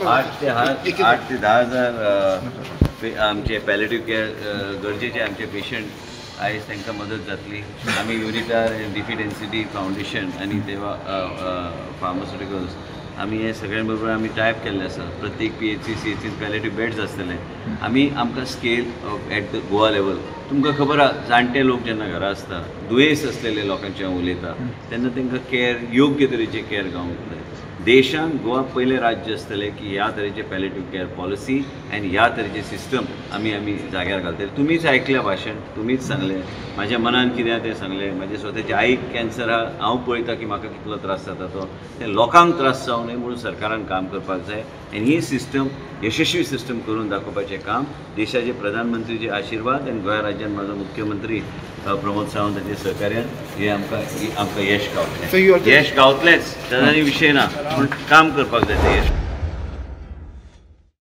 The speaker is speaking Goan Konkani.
8 ते 10 हजार आमचे पॅलेटिव्ह केअर गरजेचे आमचे पेशंट आयज तांकां मदत जातली. आमी युनिटार डिफीट एनसीडी फावंडेशन आनी तेवा फार्मास्युटिकल्स आमी हे सगळ्यां बरोबर आमी टायप केल्ले आसा. प्रत्येक PHC CHC palliative beds आसतले. आमी आमकां scale at the Goa level तुमकां खबर आहा, जाणटे लोक जेन्ना घरा आसता, दुयेंस आसलेले लोकांचे हांव उलयता तेन्ना तांकां केअर योग्य तरेचे केअर गावूंक जाय. देशांत गोवा पयलें राज्य आसतलें की ह्या तरेचे पॅलेटिव्ह केअर पॉलिसी आनी ह्या तरेचे सिस्टम आमी आमी जाग्यार घालतले. तुमीच आयकल्या भाशण, तुमीच सांगलें म्हाज्या मनान कितें आहा तें सांगलें. म्हाज्या स्वताच्या आईक कॅन्सर आहा, हांव पळयता की म्हाका कितलो त्रास जाता तो, ते लोकांक त्रास जावं न्हय म्हणून सरकारान काम करपाक जाय. आनी ही सिस्टम यशस्वी सिस्टम करून दाखोवपाचें काम देशाचे प्रधानमंत्रीचे आशिर्वाद आनी गोंया राज्यान म्हाजो मुख्यमंत्री प्रमोद सावंत हाचे सहकार्यान हे आमकां आमकां यश गावतलें. यश गावतलेंच, ताजो आनी विशय ना, पूण काम करपाक जाय तें यश.